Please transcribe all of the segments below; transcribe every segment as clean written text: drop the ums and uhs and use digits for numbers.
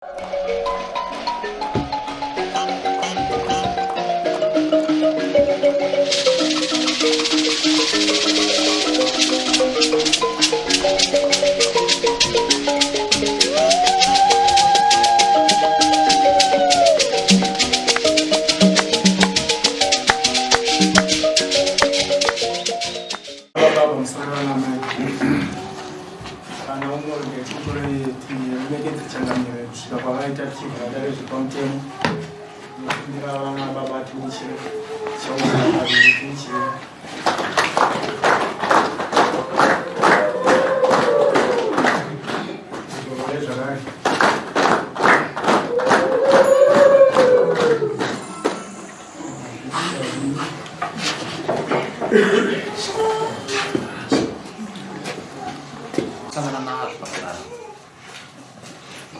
Kana umwe ngatitorei tiremekedze changamire kusvika kwavaita tichibva dare zvepamutemo nekumbira vana baba tinichire chaona paviri tinichire zvakare. Sangana nazvo pakurarama.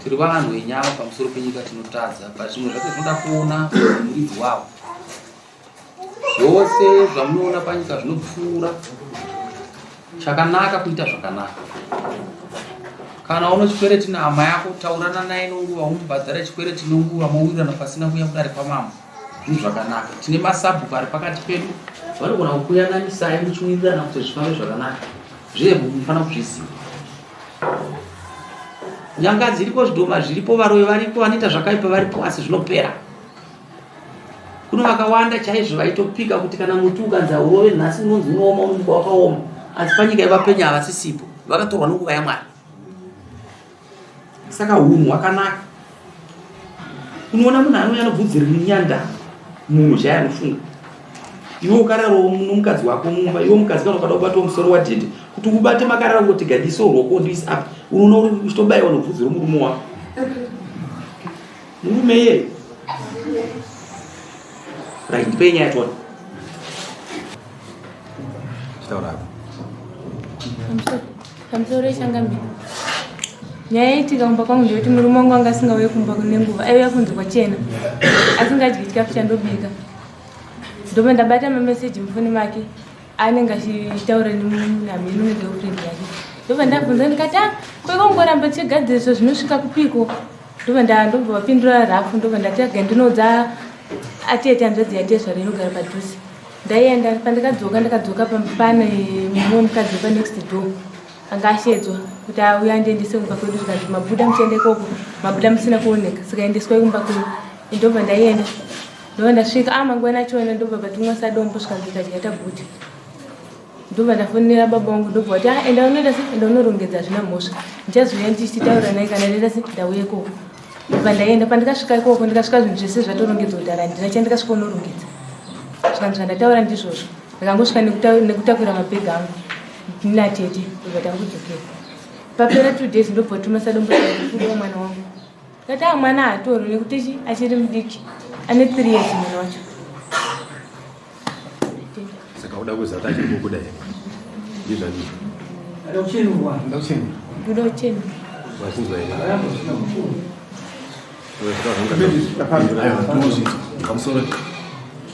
Tiri vanhu venyama pamusoro penyika tinotadza, but zvimwe zvacho zvinoda kuona muridzi wavo. Zvose zvamunoona panyika zvinopfuura. Chakanaka kuita zvakanaka. Kana uno chikwereti nehama yako, taurana naye nonguva, umubhadhare chikwereti nonguva, mowirirana pasina kuuya kudare kwamambo. Zvinhu zvakanaka. Tine masabhuku ari pakati pedu, vanogona kukuyananisai muchiwirirana kuti zvifambe zvakanaka. Zviye munofanira kuzviziva. Nyanga dziriko, zvidhoma zviripo, varoyi variko, vanoita zvakaipa varipo, asi zvinopera. Kuno vakawanda chaizvo vaitopika kuti kana muti ukanzi haurove nhasi unonzi unooma unomuka wakaoma, asi panyika yevapenya havasisipo, vakatorwa nenguva yaMwari. Saka hunhu hwakanaka. Unoona munhu anouya anobvudzi riri nyanda munhu chaiye anofunga. Iwe ukararawo nomukadzi wako mumba, iwe mukadzi kana ukada kubatawo musoro wadhedhe kuti ubate makarara kungoti gadiso ruoko ndiise apa, unoona uri uchitobaiwa nobvudzi romurume wako. Murume iyeye. Right, ndipei nyaya tione. Chitaura hako. Pamusoro yechangamire. Nyaya yaitika kumba kwangu ndeyekuti murume wangu anga asingauye kumba nenguva, aiuya kunze kwachena asingadyi chikafu chandobika. Ndobva ndabata mameseji mufoni make anenge achitaura nemunhu negirlfriend yake. Ndobva ndabvunza ndikati ah, ko iko kungoramba tichigadziriswa zvinosvika kupiko? Ndobva nda ndobva vapindura rafu ndobva ndati aga ndinoudza atete hanzvadzi yatezvara inogara padhuze. Ndaienda pandakadzoka ndakadzoka pane mumwe mukadzi wepa next door anga ashedzwa kuti auye andiendese kumba kwedu zvikanzi mabuda muchienda ikoko mabuda musina kuoneka saka endeswai kumba kwenyu ndobva ndaienda ndobva ndasvika a ah, mangwana achona ndobva patumwa sadombo zvikanzi tadya taguta ndobva ndafonera baba vangu ndobva vati ah, enda unoita se enda unorongedza hazvina mhosva ndichazouya ndichitaura naye kana ndaita se ndauya ikoko ndobva ndaenda pandikasvika ikoko ndikasvika zvinhu zvese zvatorongedzwa kudhara handina chandikasvika unorongedza zvikanzi zvandataura ndizvozvo ndikangosvika nekutakura mabhegi angu natete ndobva tangodzokera papera two days ndobva tuma sadombo kuda mwana wangu ndati a ah, mwana haatorwi nekuti chi achiri mudiki ane three years mwana wacho Saka uda kuziva kuti achiri kukuda here? Ndizvo ndizvo. Ndoda kuchenurwa. Ndoda kuchenurwa. Ndoda kuchenurwa. Wazvinzwa here? Pamusoro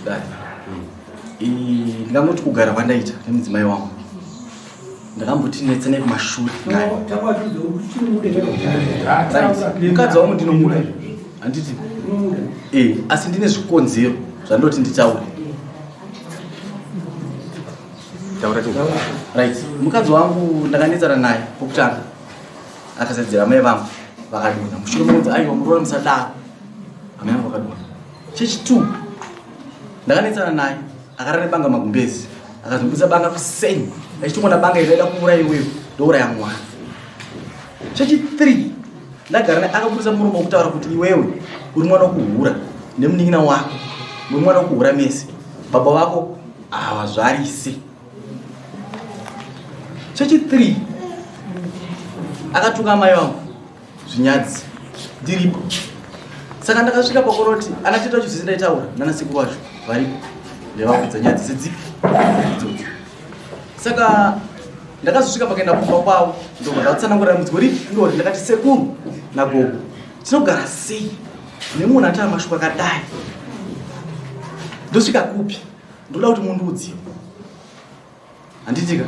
dai ndingangoti kugara kwandaita nemudzimai wangu ndakamboti netsenei kumashure mukadzi wangu ndinomuda handiti e asi ndine zvikonzero zvandoti nditaure right mukadzi wangu ndakanetsana naye pokutanga akasaidzira mai vangu vakadonha mushure mokunzi aiwa muroora musadaro amai vangu vakadonha chechi two ndakanetsana naye akarara nebanga magumbezi akazobudisa banga kuseni achitongoona banga iri raida kuuraya iweyo ndouraya mwana chechi 3 ndagara naye akabudisa muromo wekutaura kuti iwewe uri mwana wekuhura nemunin'ina wako muri mwana wekuhura mese baba vako havazvarise chechi 3 akatuka amai vangu zvinyadzi ndiripo saka ndakasvika pakuroti ana tete vacho zvese ndaitaura nana sekuru vacho varipo ndaivaudza nyaya dzese dzipi idzodzo saka ndakazosvika pakaenda kumba kwavo ndobva ndatsanangura dambudziko ripi irori ndakati sekuru nagogo tinogara sei nemunhu ataura mashoko akadai ndosvika kupi ndoda kuti mundiudziwe handitika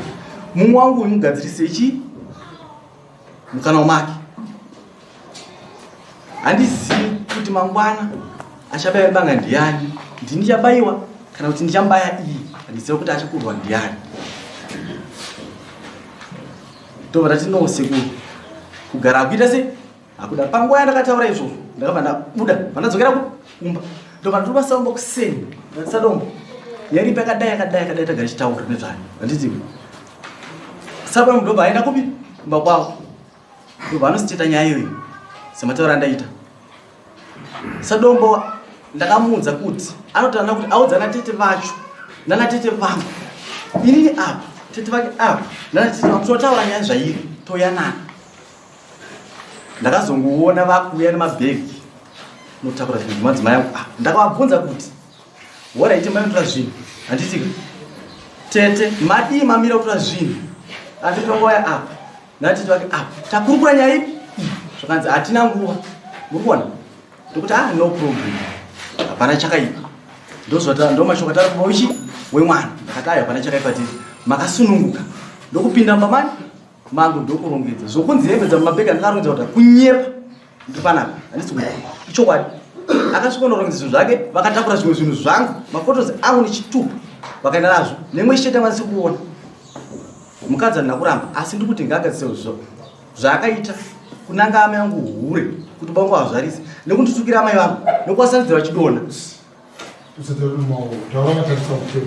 mumwe wangu uyu mugadzirise chi mukanwa make. Handizivi kuti mangwana achabaya banga ndiani, ndini ndichabayiwa kana kuti ndichamubaya iye. Handiziva kuti achakurwa ndiani. Ndobva ndati no sekuru, kugara hakuita sei hakuda. Panguva yandakataura izvozvo ndakabva ndabuda, vandadzokera kumba, ndobva ndatora sadombo kuseni. Ndati sadombo, yaripo yakadai yakadai yakadai, tagara tichitaura nezvayo, handiti? Sadombo ndobva aenda kupi? Kumba kwavo. Ndobva anositeta nyaya iyoyo semataura andaita. Sadombo ndakamuudza kuti anotaura kuti audza natete vacho nanatete vangu, inini apa tete vake apa nanatete vangu, totaura nyaya zvairi toyanana. Ndakazongoona vakuuya nemabhegi notakura zvinhu zvemadzimai angu. Ah, ndakavabvunza kuti horaiti mainotora zvinhu, handiti tete madii mamira kutora zvinhu? Atete vangu vaya apa natete vake apa, takurukura nyaya ipi? Zvakanzi hatina nguva, muri kuona. Ndokuti ah, no problem, hapana chakaipa. Ndozvata ndo mashoko atari kuva uchi wemwana. Ndakati ayo hapana chakaipa, tete makasununguka. Ndokupinda mumba mani mangu ndokurongedza zvokunzi hembe dzamumabhegi andakarongedza kuti kunyepa, ndiri panapa handisi kuita ichokwadi. Akasvika unorongedza zvinhu zvake, vakatakura zvimwe zvinhu zvangu, mafotos angu nechitupa vakaenda nazvo nemwe chete vandisi kuona. Mukadzi handina kuramba, asi ndiri kuti ngaagadzise zvaakaita kunanga amai vangu hure kuti bangu hazvarisi nekunditukira amai vangu nekuvasandidzira vachidonha.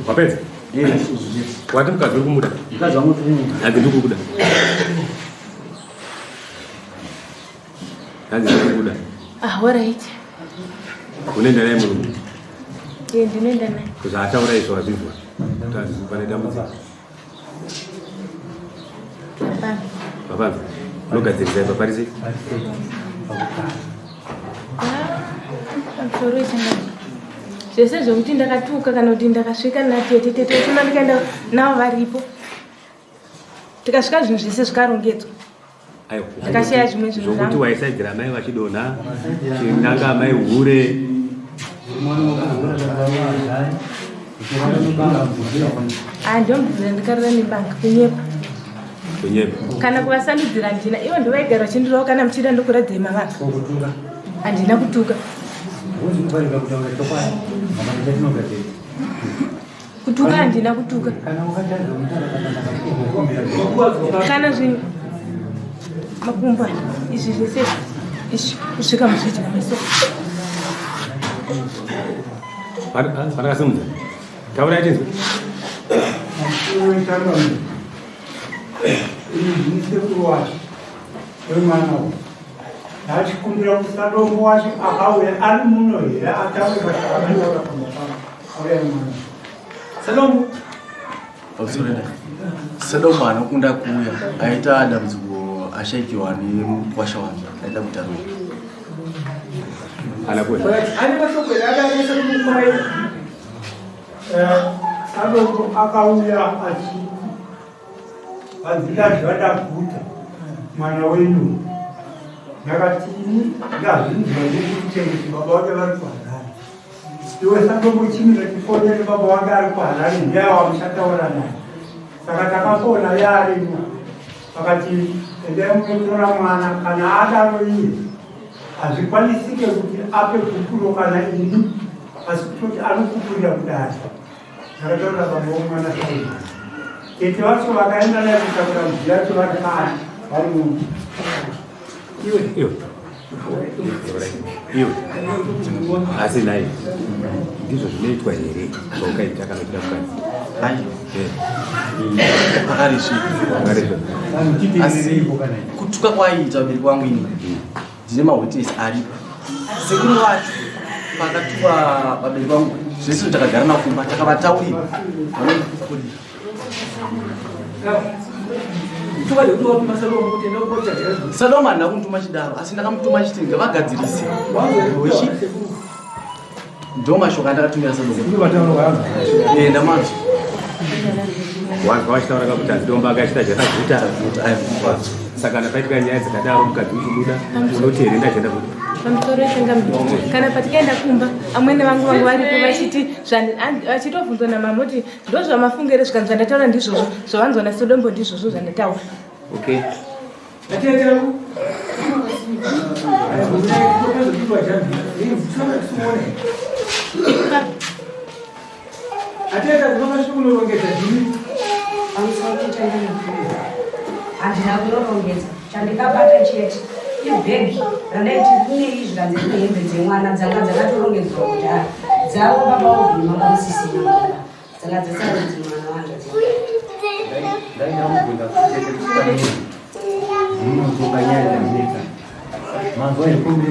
Wapedza? Wati mukadzi uri kumuda? Mukadzi wangu tiri kumuda. Hanzi ndiri kukuda. Hanzi ndiri kukuda. Ah, alright. Unoenda naye murume? Eh, ndinoenda naye. Zvaataura izvo wazvinzwa? Kuti hanzi pane dambudziko. Hapana. Hapana. Unogadzirisa ipa pari sei? Pamusoro wechangamire. Zvese zvokuti ndakatuka kana kuti ndakasvika natete, tete vachona ndikaenda navo varipo, tikasvika zvinhu zvese zvikarongedzwa. Aiwa. Ndakashaya zvimwe zvinhu Zvokuti zvangu. waisaidzira amai vachidonha, chinanga amai hure. Ah, ndomubvira ndikarira nebanga, kunyepa. Kunyepa. Kana kuvasandudzira handina, ivo ndovaigara vachindirova, kana muchida ndokuradzai mavanga. Handina kutuka. Kutuka handina kutuka. Kana zvinhu makumbo aya, izvi zvese izvi kusvika muzvidya meso. Panakasimudza. Taura tinzwe. Ini ndini sekuru wacho wemwana uyu. Ndachikumbira kuti sadombo wacho akauya ari muno here ataure mashoko amataura pamba pangu auya nemwana. Sadombo. Sadombo anokunda kuuya aita dambudziko ashaikiwa nemukwasha wake aida kuita ropa. Ana kuya. Ane mashoko here akaendesa kumukoma yedu? Sadombo akauya achiti hanzi ndadya ndaguta mwana wenyu. Ndakati ini ndazvinzwa nekuchengeti baba vake vari kuHarare. Iwe sadombo chimira tifonere baba wake ari kuHarare, ndiye wamuchataura naye. Saka takafona iye arimo, akati endai munotora mwana. Kana adaro iye hazvikwanisike kuti ape gupuro kana ini, asi kutoti anokupurira kudare. Ndakataura baba womwana sai tete vacho vakaenda naye kutakura mudzi yacho vari pari vari muno. Iwe. Iwe. Iwe. Asi nhai ndizvo zvinoitwa here zvaukaita kana uchida mukadzi? Ai, pakaresvika. Pakaresvika. Asi kutuka kwaiita vabereki vangu ini ndine mawitness aripo. Sekuru vacho pakatukwa vabereki vangu zvese takagara navo kumba takavataurira vanondipupurira. Sadoma handina kumutuma chidaro, asi ndakamutuma chiti ngavagadzirise wechi ndo mashoko andakatumira Sadoma. Eh, ndamanzwa. Wanzwa vachitaura kakuti hanzi domba akachita chataguta. Saka kana paitika nyaya dzakadaro mukadzi uchibuda unoti here ndachenda kuti Pamusoro wechangamire, kana patikaenda kumba amwene vangu vangu varipo vachiti vachitobvunzwa namama kuti ndozvamafunga here, zvikanzi zvandataura ndizvozvo zvavanzwa nasodombo ndizvozvo zvandataura. Okay. Muone. Atenda zvinonga kunorongedza zviri. Pamusoro chandinokuudza handina kunorongedza chandikabata chete ibhegi randaiti kune izvi zvikanzi kune hembe dzemwana dzanga dzakatorongedzwa kudhara dzavo baba ovhima pamusisina mumba dzanga dzasara kuti mwana wanzvadzi Ndaida kubvunza kuti tete kuti pamene munotonga nyaya dzanetsa. Manzwa here kombi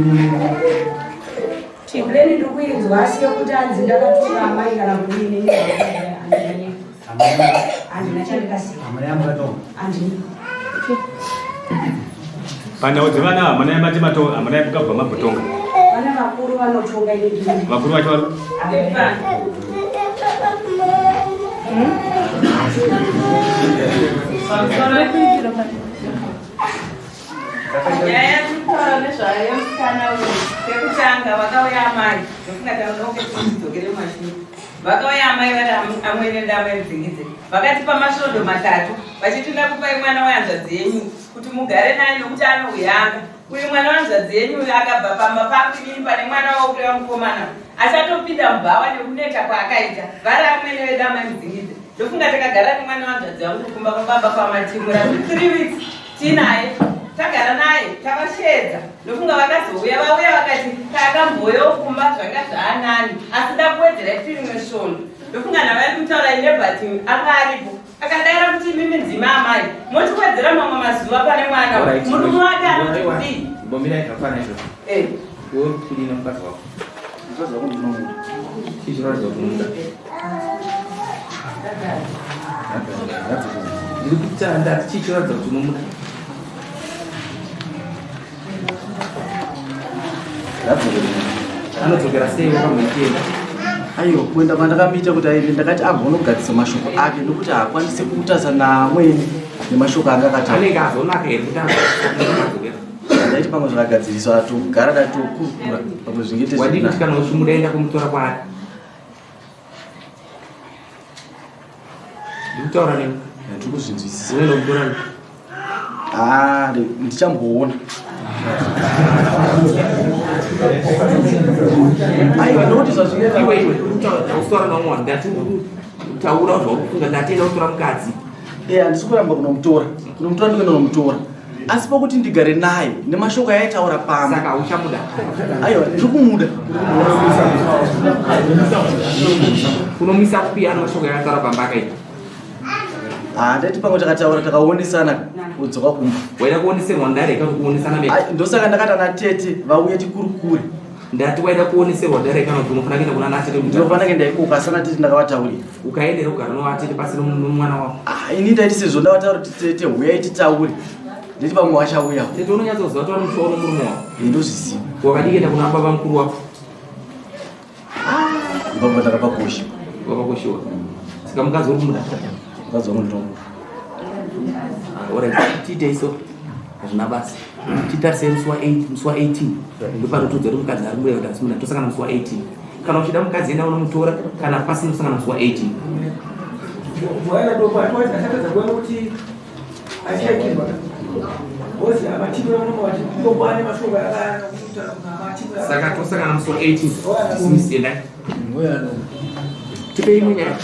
Complain ndiri kuinzwa asi yekuti hanzi ndakatuka amai kana kudini handina chandikasiya. Amai amakatonga. Handina. Panhau dzevana ava hamuna yamati mato hamuna yamukabva mabhotonga. Vana vakuru vanotonga ini ndini. Vakuru vacho vari Nyaya yatiri kutaura nezvayo yemusikana uyu pekutanga vakauya amai ndofunga taoke tidzokere mumashure vakauya amai vari amwene ndamai mudzingidze vakatipa masvondo matatu vachiti ndakupai mwana wehanzvadzi yenyu kuti mugare naye nokuti anouyanga uyu mwana wehanzvadzi yenyu uyu akabva pamba pangu inini pane mwana wakureva mukomana achatopinda mubhawa nekuneta kwaakaita vari amwene vedu amai mudzingidze ndofunga takagara nemwana wehanzvadzi yangu kumba kwababa kwamatimura 3 weeks tinaye tagara naye tavasheedza ndofunga vakazouya vauya vakati takamboyo kumba zvanga zvaanani asi ndakuwedzera kuti rimwe svondo ndofunga navari kutaura inebhat anga aripo akadaira kuti imimi ndzima amai motiwedzera mamwe mazuva pane mwana murume wake anoti kudii Bombirai zvakwana izvozvo. Eh. Iwe uri kudii nemukadzi wako? Mukadzi wako ndinomuda. Chii chinoratidza kuti unomuda? Ndiri kuti ndati chii chinoratidza kuti unomuda? Anodzokera sei wakamuitenda? Aiwa, kuenda kwandakamuita kuti aende ndakati agone kugadzisa mashoko ake nokuti haakwanisi kutarisa naamweni nemashoko anga akataura. Anenge azonaka here kuti adzokera? Ndaiti pamwe zvakagadziriswa atogara datokurukura pamwe zvingaite Wadii kuti kana uchimuda enda kumutora kwaari? Ndikutaura newe. Ndiri kuzvinzwisisa. Unoenda kumutora nei? Ah, ndichamboona. Aiwa, nokuti zvazvingaita Iwe iwe, utaura naumwe wanhu ndati taura zvauri kufunga ndati enda kutora mukadzi. Eh, handisi kuramba kunomutora. Kunomutora ndikuenda kunomutora. Asi pokuti ndigare naye nemashoko ayaitaura pamba. Saka uchamuda. Aiwa, ndiri kumuda. Unomisa kupi ano mashoko yakataura pamba akaita? Ah, ndaiti pamwe takataura takaonesana kudzoka kumba. Waida kuoneserwa ndare kana kuonesana mega? Ai, ndosaka ndakati ana tete vauye tikurukure. Ndati waida kuoneserwa ndare kana kuti unofanira kuenda kuna ana tete Ndinofanira kuenda ikoko asi ana tete ndakavataurira. Ukaendera kugara novatete pasi nomwana wako. Ah, ini ndaiti sezvo ndavataura kuti tete huyai titaure. Nditi pamwe vachauyawo. Tete unonyatsoziva kuti vari musoro nomurume wako. Eh, ndozviziva. Wakadii kuenda kuna baba mukuru wako? Baba ndakapakosha. Wakakoshiwa. Saka mukadzi uri kumuda? Mukadzi wangu ndinomuda. Ah, alright, tiite iso. Hazvina basa. Titarise musi wa 8, musi wa 18. Ndopanotiudza kuti mukadzi ari kumuda kuti asi muda. Tosangana musi wa 18. Kana uchida mukadzi enda unomutora, kana pasina tosangana musi wa 18. Bwana dopo atiwazi asatadza kuona kuti achaikirwa. Bozi amatimo vanonga vati ndokwane mashoko akana kutaura kuna amatimo. Saka tosangana musi wa 18. Dismiss endai. Tipe imwe nyaya.